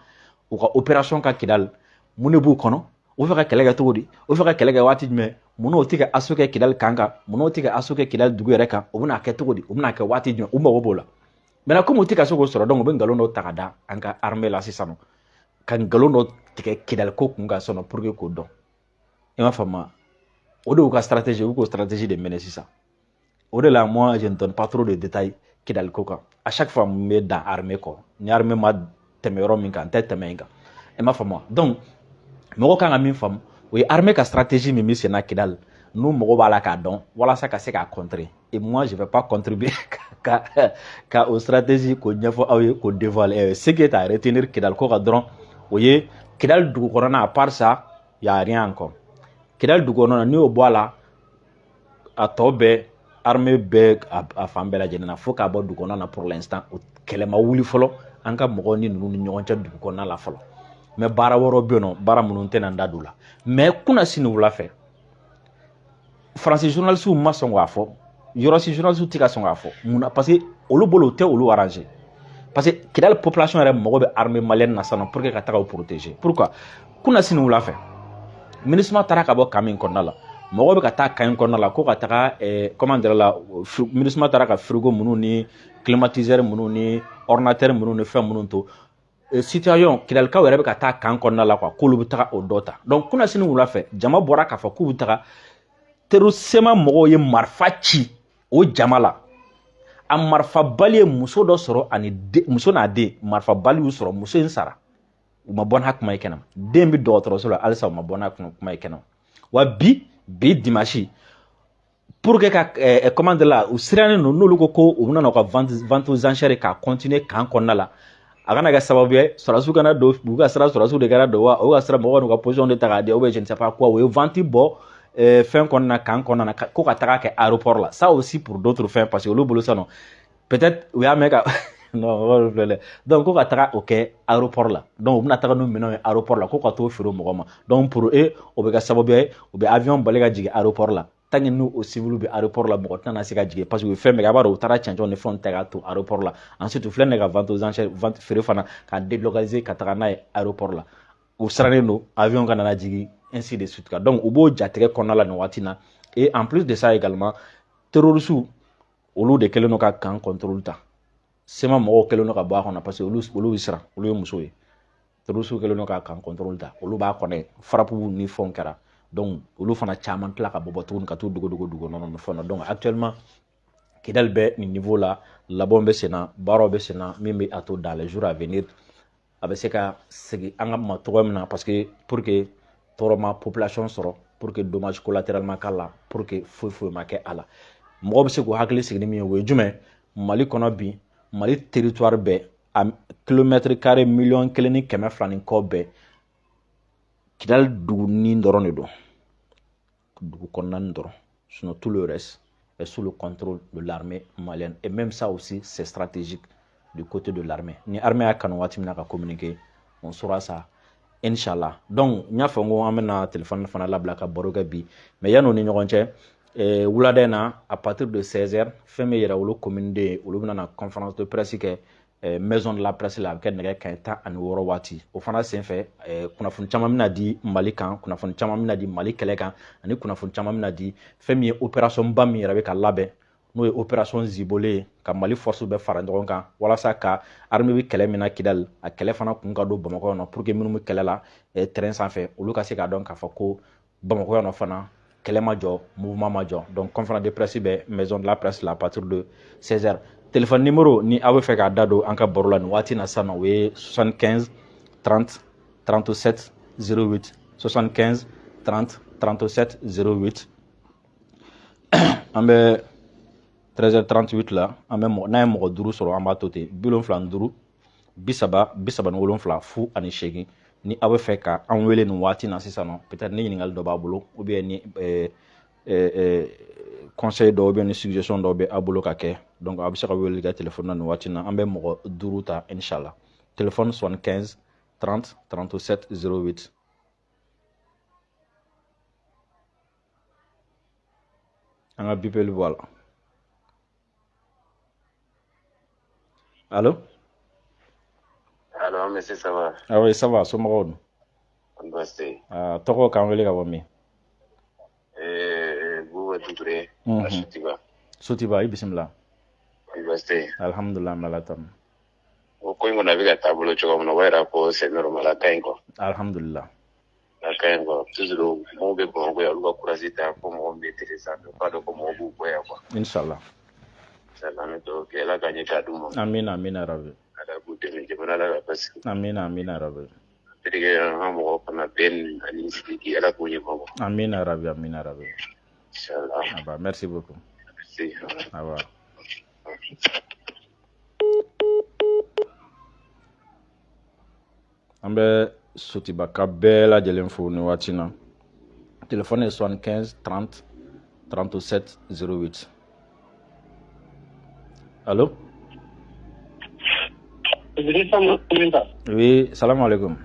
u ka opération ka Kidali, mun de b'u kɔnɔ, u bɛ fɛ ka kɛlɛ kɛ cogo di, u bɛ fɛ ka kɛlɛ kɛ waati jumɛn, munna u tɛ ka assaut kɛ Kidali kan kan, munna u tɛ ka assaut kɛ Kidali dugu yɛrɛ kan, u bɛna kɛ cogo di, u bɛna kɛ waati jumɛn, u mago b'o la. Maintenant, comme u tɛ ka se k'o sɔrɔ, donc u bɛ nkalon dɔ ta ka da an ka armée la sisan nɔ, ka nkalon dɔ tigɛ Kidali ko kun kan sisan nɔ, pour que k'o dɔn. I m'a faamu? O de y'u ka stratégie, u k'o stratégie de mɛnɛ sisan. O de la, moi, je ne donne pas trop de détails Kidali ko kan. À chaque fois, n bɛ dan armée kɔ. Ni armée ma tɛmɛ yɔrɔ min kan, n tɛ tɛmɛ yen kan. I m'a faamu? Donc mɔgɔ kan ka min faamu, o ye armée ka stratégie min bɛ sen na Kidali, n'u mago b'a la k'a dɔn walasa ka se k'a contrer. Et moi, je vais pas contribuer ka o stratégie k'o ɲɛfɔ aw ye, k'o dévoiler. Ce qui est à retenir Kidali ko kan dɔrɔn, o ye Kidali dugu kɔnɔna. À part ça, y a rien encore. Kidali dugu kɔnɔna, n'i y'o bɔ a la, a tɔ bɛɛ, armée bɛɛ a fan bɛɛ lajɛlen na, fo k'a bɔ dugu kɔnɔna na. Pour l'instant, o kɛlɛ ma wuli fɔlɔ an ka mɔgɔw ni ninnu ni ɲɔgɔn cɛ dugu kɔnɔna la fɔlɔ. Mais baara wɛrɛw bɛ yen nɔ, baara minnu tɛna n da don o la. Mais kunna sini wula fɛ, Faransi journalistes ma sɔn k'a fɔ, yɔrɔ si journalistes tɛ ka sɔn k'a fɔ. Munna? Parce que olu bolo, o tɛ olu arranger, parce que Kidali population yɛrɛ mago bɛ armée malienne na sisan pour que ka taga o protéger. Pourquoi? Kunna sini wula fɛ, MINUSMA taara ka bɔ camp min kɔnɔna la, mɔgɔw bɛ ka taa camp in kɔnɔna la ko ka taga, comment dire la, MINUSMA taara ka frigo minnu ni climatiseur minnu ni ordinateur minnu ni fɛn minnu to situation, Kidalikaw yɛrɛ bɛ ka taa camp kɔnɔna la quoi, k'olu bɛ taga o dɔ ta. Donc kunna sini wula fɛ, jama bɔra k'a fɔ k'u bɛ taga. Terroriste mɔgɔw ye marifa ci o jama la. A marifabali ye muso dɔ sɔrɔ ani muso n'a den, marifabali y'u sɔrɔ, muso in sara, u ma bɔ n'a kuma ye kɛnɛma. Den bɛ dɔgɔtɔrɔso la halisa, u ma bɔ n'a kuma ye kɛnɛma. Wa bi dimanche, pour que ka comment dire la, u sirannen don n'olu ko u bɛna u ka vente aux enchères k'a continuer camp kɔnɔna la, a kana kɛ sababu ye sɔrɔdasiw kana don, u ka sira sɔrɔdasiw de kana don wa u ka sira mɔgɔw n'u ka position de ta k'a di, ou bien je ne sais pas quoi. U ye vente bɔ fɛn kɔnɔna, camp kɔnɔna na, ko ka taga kɛ aéroport la. Ça aussi pour d'autres fins, parce que olu bolo sisan nɔ, peut-être u y'a mɛn ka non filɛ dɛ. Donc ko ka taga o kɛ aéroport la, donc u bɛna taga n'u minɛnw ye aéroport la, ko ka t'o feere mɔgɔ ma. Donc pour eux, o bɛ kɛ sababu ye u bɛ avion bali ka jigin aéroport la. Tant que n'u o civil bɛ aéroport la, mɔgɔ tɛna se ka jigin, parce que u ye fɛn bɛɛ kɛ, a b'a dɔn u taara cɛncɛnw ni fɛnw ta k'a to aéroport la. Ensuite u filɛ nin ye ka vente aux enchères, vente feere fana k'a délocaliser ka taga n'a ye aéroport la. U sirannen don avion kana na jigin, ainsi de suite. Donc u b'o jatigɛ kɔnɔna la nin waati na. Et en plus de ça également, terroristes olu de kɛlen don ka camp contrôle ta. CMA mɔgɔw kɛlen don ka bɔ a kɔnɔ, parce que olu bɛ siran, olu ye musow ye. Terroristes kɛlen don ka camp contrôle ta, olu b'a kɔnɔ, frappe ni fɛnw kɛra. Donc olu fana caman tila ka bɔ tuguni ka t'u dogo dogo dugu kɔnɔ ni fɛnw na. Donc actuellement Kidal bɛ nin niveau la, labɛnw bɛ sen na, baaraw bɛ sen na, min bɛ a to dans les jours à venir a bɛ se ka segin an ka ma cogoya min na, parce que pour que tɔɔrɔ ma population sɔrɔ, pour que dommage collatéral ma k'a la, pour que foyi foyi ma kɛ a la. Mɔgɔ bɛ se k'u hakili sigi ni min ye, o ye jumɛn? Mali kɔnɔ bi, Mali territoire bɛɛ a kilomètre carré 1,2 million ni kɔ bɛɛ, Kidali dugunin dɔrɔn de don, dugu kɔnɔna dɔrɔn. Sinon tout le reste est sous le contrôle de l'armée malienne. Et même ça aussi, c'est stratégique du côté de l'armée. Ni armée y'a kanu waati min na ka communiquer, on saura ça, inchallah. Donc n y'a fɔ n ko an bɛna téléphone fana labila ka baro kɛ bi, mais yan'o ni ɲɔgɔn cɛ, wulada in na, à partir de 16h, fɛn min Yɛrɛwolo commune de, olu bɛna na conférence de presse kɛ maison de la presse la. A bɛ kɛ nɛgɛ kanɲɛ 16 waati. O fana senfɛ, kunnafoni caman bɛna di Mali kan, kunnafoni caman bɛna di Mali kɛlɛ kan, ani kunnafoni caman bɛna di fɛn min ye opération ba min yɛrɛ bɛ ka labɛn, n'o ye opération Zibole ye, ka Mali force bɛɛ fara ɲɔgɔn kan walasa ka armée bɛ kɛlɛ min na Kidali, a kɛlɛ fana kun ka don Bamakɔ yan nɔ, pour que minnu bɛ kɛlɛ la terrain sanfɛ, olu ka se k'a dɔn k'a fɔ ko Bamakɔ yan nɔ fana kɛlɛ ma jɔ, mouvement ma jɔ. Donc conférence de presse bɛ maison de la presse la à partir de 16h. Téléphone numéro ni aw bɛ fɛ k'a da don an ka baro la nin waati na sisan nɔ, o ye 75 30 37 08, 75 30 37 08. An bɛ 13h38 la, an bɛ mɔgɔ n'a ye mɔgɔ duuru sɔrɔ, an b'a to ten. 75 30 37 08, ni aw bɛ fɛ ka an wele nin waati na sisan nɔ, peut-être ni ɲininkali dɔ b'a bolo, ou bien ni conseil dɔw bɛ, ni suggestion dɔw bɛ aw bolo ka kɛ. Donc a bɛ se ka weleli kɛ téléphone na nin waati na. An bɛ mɔgɔ duuru ta, inshallah. Téléphone 75 30 37 08. An ka bipeli bɔ a la. Allo? Allo, monsieur, ça va? Ah oui, ça va, somɔgɔw dun? Baasi tɛ yen. Ah, tɔgɔ, k'an wele ka bɔ min? Buba Dukure, a Sotiba. Sotiba, i bisimila. Baasi tɛ yen. Alhamdulilah, an bɛ Ala tanu. O ko in kɔni, a bɛ ka taabolo cogo min na, o b'a yira ko c'est normal, a ka ɲi quoi. Alhamdulilah. A ka ɲi quoi. Toujours mɔgɔw bɛ Bamakɔ yan, olu ka courage ta fo mɔgɔ min bɛ télé sanfɛ, u k'a dɔn ko mɔgɔw b'u bɔ yan quoi. Inshallah. Inshallah, an bɛ dugawu kɛ, Ala ka ɲɛ k'a d'u ma. Amina, amina rabi. Ala k'u dɛmɛ, jamana Ala ka basigi. Amina, amina rabi. Terikɛ, an ka mɔgɔw fana bɛɛ ni ani sidiki, Ala k'u ɲɛ ma. Amina rabi, amina rabi. Inshallah. Aba, merci beaucoup. Merci. Aba. An bɛ Sotibaka bɛɛ lajɛlen fo nin waati na. Téléphone ye 75 30 37 08. Allo? Oui, salam alaikum.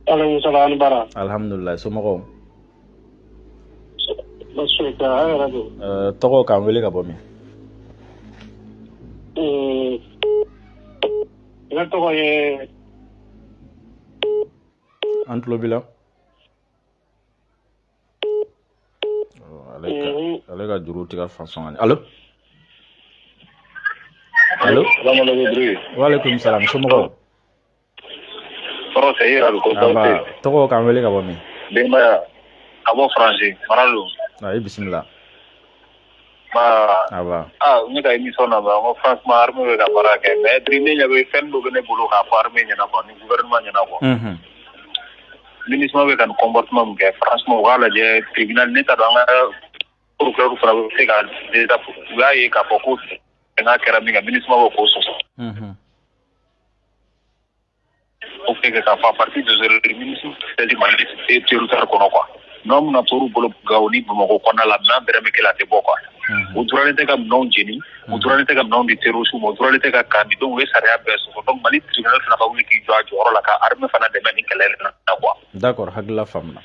Alaikum salam, bara. Alhamdulillah, somɔgɔw? Baasi tɛ, a yɛrɛ don? Tɔgɔ, k'an wele ka bɔ min? Ne tɔgɔ ye An tulo b'i la. Ale ka juru tigɛ façon. Allo? Allo? Wa alaikum salam, somɔgɔw? Tɔɔrɔ tɛ, i yɛrɛ ko? Aba, tɔgɔ, k'an wele ka bɔ min? Denbaya? Ka bɔ Faransi, mara don. A i bisimila. Ba. Aba. Ah, ne ka émission na ba, n ko franchement armée bɛ ka baara kɛ, mais ne ɲɛ bɛ fɛn dɔ bɛ ne bolo k'a fɔ armée ɲɛna quoi, ni gouvernement ɲɛna quoi. MINUSMA bɛ ka nin comportement min kɛ, franchement u k'a lajɛ tribunal, ne t'a dɔn an ka procureur fana bɛ se ka u y'a ye k'a fɔ ko n'a kɛra min kan, MINUSMA bɛ k'o sɔsɔ. O fait que k'a fɔ à partir d'aujourd'hui MINUSMA tɛ Mali territoire kɔnɔ quoi. N'aw bɛna tor'u bolo Gawo ni Bamakɔ kɔnɔna la, minɛn bɛrɛ bɛ kɛ la, a tɛ bɔ quoi. U duralen tɛ ka minɛnw jeni, u duralen tɛ ka minɛnw di terroristes ma, u duralen tɛ ka kan di, donc u ye sariya bɛɛ sɔsɔ. Donc Mali tribunal fana ka wuli k'i jɔ a jɔyɔrɔ la ka armée fana dɛmɛ nin kɛlɛ in na quoi. D'accord, hakilila faamuna.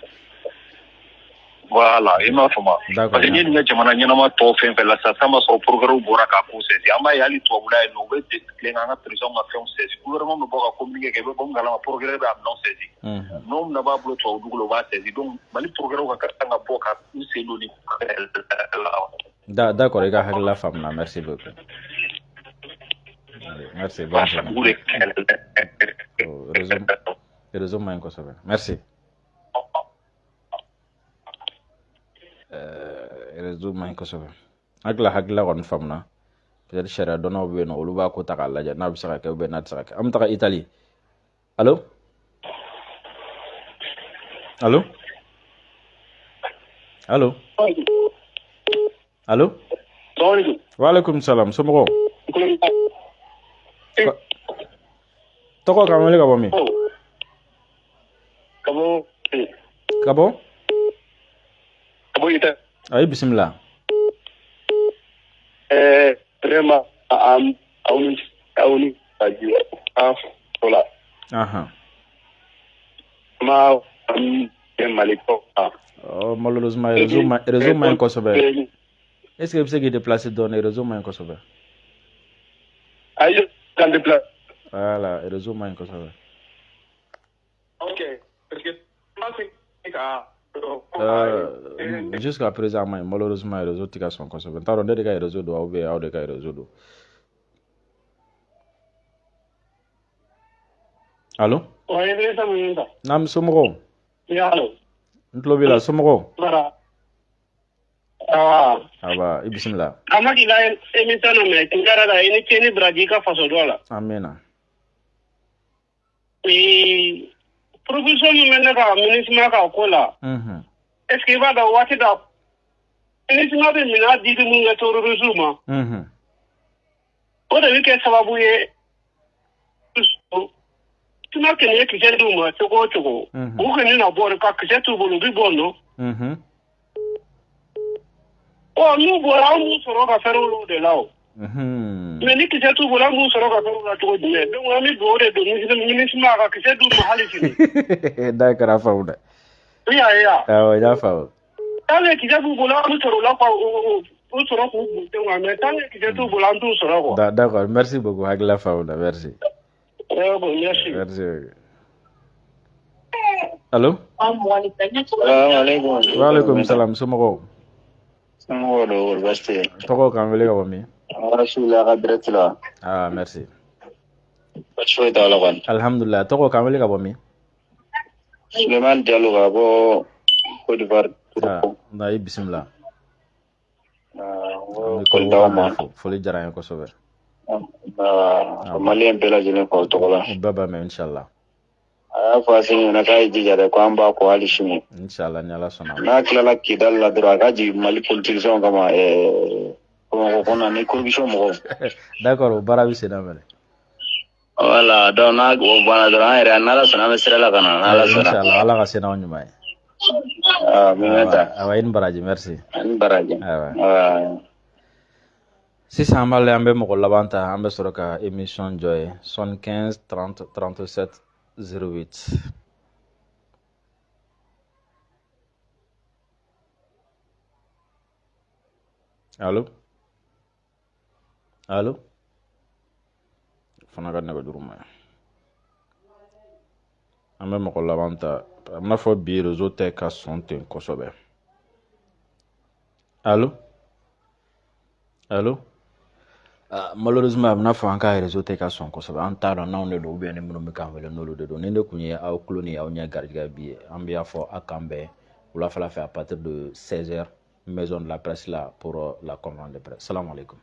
Voilà, i m'a faamu. D'accord. Parce que n'i ye nin kɛ jamana ɲɛnama tɔw fɛn fɛn la sisan, san b'a sɔrɔ procureur bɔra k'a ko saisi. An b'a ye hali tubabula yen nɔ, u bɛ tilen an ka président ka fɛnw saisi. Gouvernement bɛ bɔ ka communiqué kɛ, i bɛ bɔ min kalama, procureur bɛ a minɛnw saisi. Minɛn min b'a bolo tubabu dugu la, u b'a saisi. Donc Mali procureur ka kan ka bɔ ka u sen don nin la. D'accord, i ka hakilila faamuna, merci beaucoup. Merci, bonne journée. Réseau man ɲi kosɛbɛ. Merci. Réseau man ɲi kosɛbɛ. Hakilila kɔni faamuna. Peut-être sariya dɔnnaw bɛ yen nɔ, olu b'a ko ta k'a lajɛ n'a bɛ se ka kɛ ou bien n'a tɛ se ka kɛ. An bɛ taga Italie. Allo? Allo? Allo? Allo? Wa alaikum salam. Somɔgɔw? Tɔgɔ, k'an wele ka bɔ min? Ka bɔ. Ka bɔ? Ka bɔ Italie. Ayi, bisimila. Vraiment an aw ni aw ni an fo la. Ma an Mali kɔ kan. Oh, malheureusement réseau ma ɲi kosɛbɛ. Est-ce que i bɛ se k'i déplacer dɔɔnin? Réseau ma ɲi kosɛbɛ. Ayi, kan déplacer. Voilà, réseau ma ɲi kosɛbɛ. Ok, parce que ka Jusqu'à présent ma ɲi, malheureusement réseau tɛ ka sɔn kosɛbɛ. N t'a dɔn ne de ka réseau don ou bien aw de ka réseau don. Allo? Ouais, Idrissa Moussa. Naam, somɔgɔw? Allo. N tulo b'i la, somɔgɔw? Bara. Ah. Aba, i bisimila. A ma k'i ka émission na mɛ kin yɛrɛ la, i ni ce ni baraji i ka faso dɔ la. Amina. Ee, proposition min bɛ ne ka MINUSMA ka ko la. Est ce que i b'a dɔn waati dɔ MINUSMA bɛ minɛn dili mun kɛ terrorisme ma. O de bɛ kɛ sababu ye. Tuma kɔni ye kisɛ d'u ma cogo o cogo. U kɔni na bɔ ka kisɛ t'u bolo, u bɛ bɔ nɔ. Ɔ, n'u bɔra, an b'u sɔrɔ ka fɛɛrɛ olu de la o. Mais ni kisɛ t'u bolo, an b'u sɔrɔ ka fɛɛrɛ la cogo jumɛn? Donc an bɛ dugawu de don MINUSMA ka kisɛ d'u ma hali sini. D'accord, a faamu dɛ. I y'a ye wa? Awɔ, n y'a faamu. Tant que kisɛ b'u bolo, an bɛ sɔrɔ u la ka u sɔrɔ k'u bunte quoi, mais tant que kisɛ t'u bolo, an t'u sɔrɔ quoi. D'accord, merci beaucoup, hakilila faamu na, merci. Ouais, bon, merci. Merci. Allo? Salaamaaleykum. Wa alaikum salam, somɔgɔw? Somɔgɔw don, wari baasi tɛ yen. Tɔgɔ, k'an wele ka bɔ min? An ka su la ka direct la. Ah, merci. Baasi foyi t'a la kɔni. Alhamdulillah, tɔgɔ, k'an wele ka bɔ min? Sulemani Jalo ka bɔ Côte d'Ivoire. Ah, nka i bisimila. An An bɛ foli d'aw ma. fo, foli diyara an ye kosɛbɛ. Ka maliyɛn bɛɛ lajɛlen fɔ o tɔgɔ la. U bɛɛ b'a mɛn, inshallah. A y'a fɔ Asimi ɲɛna k'a ye jija dɛ, ko an b'a kɔ hali sini. Inshallah, ni Ala sɔnna. N'a tilala Kidali la dɔrɔn, a ka jigin Mali politicien kama Bamakɔ kɔnɔ ni corruption mɔgɔw. D'accord, o baara bɛ sen na mɛnɛ. Voilà, donc n'a o banna dɔrɔn, an yɛrɛ n'Ala sɔnna, an bɛ sira la ka na n'Ala sɔnna. Inshallah, Ala ka se n'aw ɲuman ye. Ah, min bɛ ta. Awa, i ni baraji, merci. Ani baraji. Awa. Awa. Sisan an b'a lajɛ, an bɛ mɔgɔ laban ta, an bɛ sɔrɔ ka émission jɔ ye. 75 30 37 08. Allo? Allo? Fana ka nɛgɛjuru ma ɲi. An bɛ mɔgɔ laban ta. A bɛna fɔ bi réseau tɛ ka sɔn ten kosɛbɛ. Allo? Allo? Ah, malheureusement a bɛna fɔ an ka réseau tɛ ka sɔn kosɛbɛ. An t'a dɔn n'anw de don ou bien ni minnu bɛ k'an wele n'olu de don. Ni ne kun ye aw tulo ni aw ɲɛ garijɛgɛ bi ye, an bɛ y'a fɔ a k'an bɛn. Wulafɛla fɛ, à partir de 16h, maison de la presse là, pour la conférence de presse. Salam alaikum.